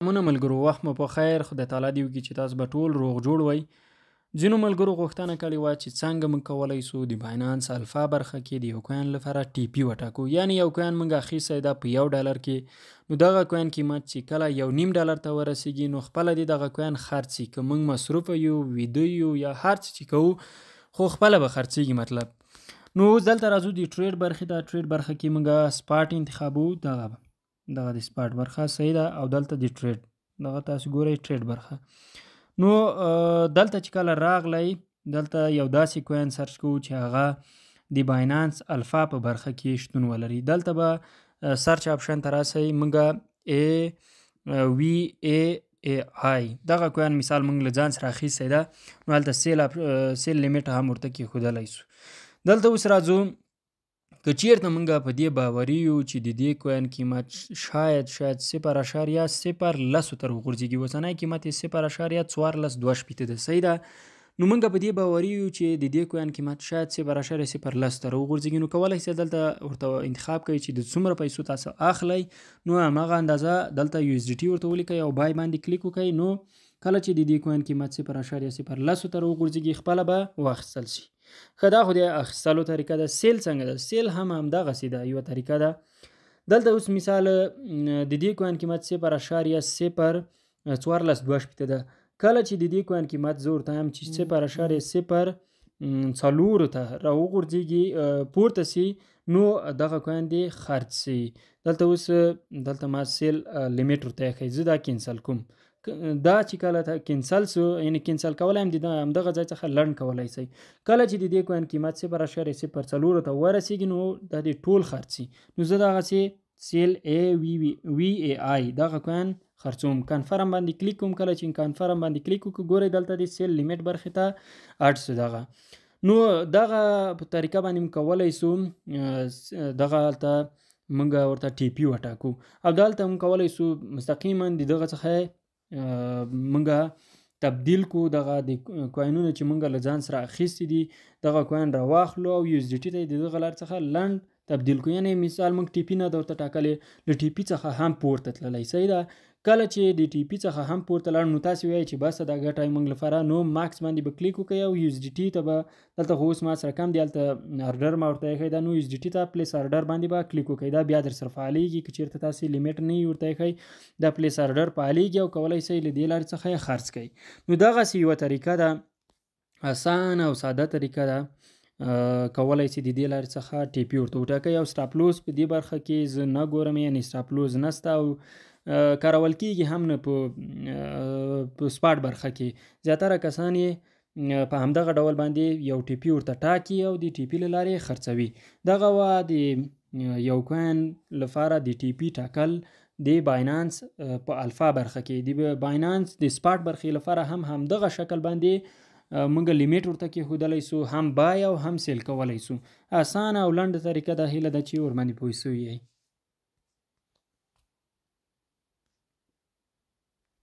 سلامونه ملګرو، وخت مو په خیر. خدای تعالی دې وکړي چې تاسو به ټول روغ جوړ وئ. ځینو ملګرو غوښتنه کړې وه چې څنګه موږ کولی سو د باینانس الفا برخه کې د یو کوین لپاره ټي پي وټاکو. یعنی یو کوین موږ اخیستی ده په $1 کې، نو دغه کوین قیمت چې کله $1.50 ته ورسیږي نو خپله دې دغه کوین خرڅ سي. که موږ مصروفه یو، ویده یو یا هر څه چې کوو، خو خپله به خرڅیږي مطلب. نو اوس دلته راځو د trade برخې ته. trade برخه کې موږ spot انتخابو، دغه د spot برخه صحیح ده، او دلته د trade دغه تاسو ګورئ trade برخه. نو دلته چې کله راغلی، دلته یو داسې کوین search کوو چې هغه د باینانس الفا په برخه کې شتون ولري. دلته به search option ته راسئ، موږ ای وی ای ای آی دغه کوین مثال موږ له ځان سره اخیستی ده، نو هلته sell limit هم ورته کېښودلی سو. دلته اوس راځو، که چیرته موږ په دې باوري یو چې د دې کوین قیمت شاید 0.0لسو ته وغورځېږي، اوسنی قیمت یې 0.142 ده، صحیح ده. نو موږ په دې باوري یو چې د دې کوین قیمت شاید 0.0لس ته راوغورځېږي، نو کولی شئ دلته ورته انتخاب کړئ چې د څومره پیسو تاسو اخلئ، نو هماغه اندازه دلته یو اس ډي ټي ورته ولیکئ او buy باندې کلیک وکړئ. نو کله چې د دې کوین قیمت 0.0لسو ته راوغورځېږي، خپله به واخیستل شي. ښه، دا خو د اخیستلو طریقه ده. sell څنګه ده؟ sell هم همدغسې ده، یوه طریقه ده. دلته اوس مثال د دې کوین قیمت 0.01462 ده. کله چې د دې کوین قیمت زه ورته وایم چې 0.04 ته راوغورځېږي، پورته سي، نو دغه کوین دې خرڅ سي. دلته اوس دلته ما sell limit ورته ایښی، زه دا cancel کوم. دا چې کله ته cancel سو، یعنی cancel کولی هم د همدغه ځای څخه لنډ کولی سئ. کله چې د دې کوین قیمت 0.04 ته ورسېږي، نو دا دې ټول خرڅ سي. نو زه دغسې sell ای وی وی ای آی دغه کوین خرڅوم. confirm باندې کلیک کوم. کله چې confirm باندې کلیک وکړو، ګورئ دلته د sell limit برخې ته add سو دغه. نو دغه په طریقه باندې موږ کولی سو دغه هلته موږ ورته ټي پي وټاکو، او دلته موږ کولی سو مستقیما د دغه څخه موږ تبدیل کو دغه د کوینونه چې موږ له ځان سره اخیستي دي، دغه کوین راواخلو او یو اس ډي ټي ته د دغه لار څخه لنډ تبدیل کو. یعنی مثال موږ ټي پي نه ده ورته ټاکلې، له ټي پي څخه هم پورته تللی، صحیح ده. کله چې د ټي پي څخه هم پورته لاړ، نو تاسې وایئ چې بس دا ګټه موږ لپاره، نو max باندې به کلیک وکړئ او یو اس ډي ټي ته به دلته خو اوس ما سره کم دی، هلته order ما ورته ایښی ده، نو یو اس ډي ټي ته place order باندې به کلیک وکړئ. دا بیا در سره فعالېږي. که چېرته تاسې limit نه وي ورته ایښی، دا place order فعالېږي او کولی شئ له دې لارې څخه یې خرڅ کړئ. نو دغسې یوه طریقه ده، اسانه او ساده طریقه ده، کولی شئ د دې لارې څخه ټي پي ورته وټاکئ. او stop loss په دې برخه کې زه نه ګورم، یعنی stop loss نسته او کارول کیږي هم نه په spot برخه کې. زیاتره کسان یې په همدغه ډول باندې یو ټي پي ورته ټاکي او د ټي پي له لارې خرڅوي. دغه وه د یو کوین لپاره د ټي پي ټاکل د باینانس په الفا برخه کې. د باینانس د spot برخې لپاره هم همدغه شکل باندې موږ limit ورته کېښودلی سو، هم buy او هم sell کولی سو. اسانه او لنډه طریقه ده. هیله ده چې ورباندې پوه سوي یئ.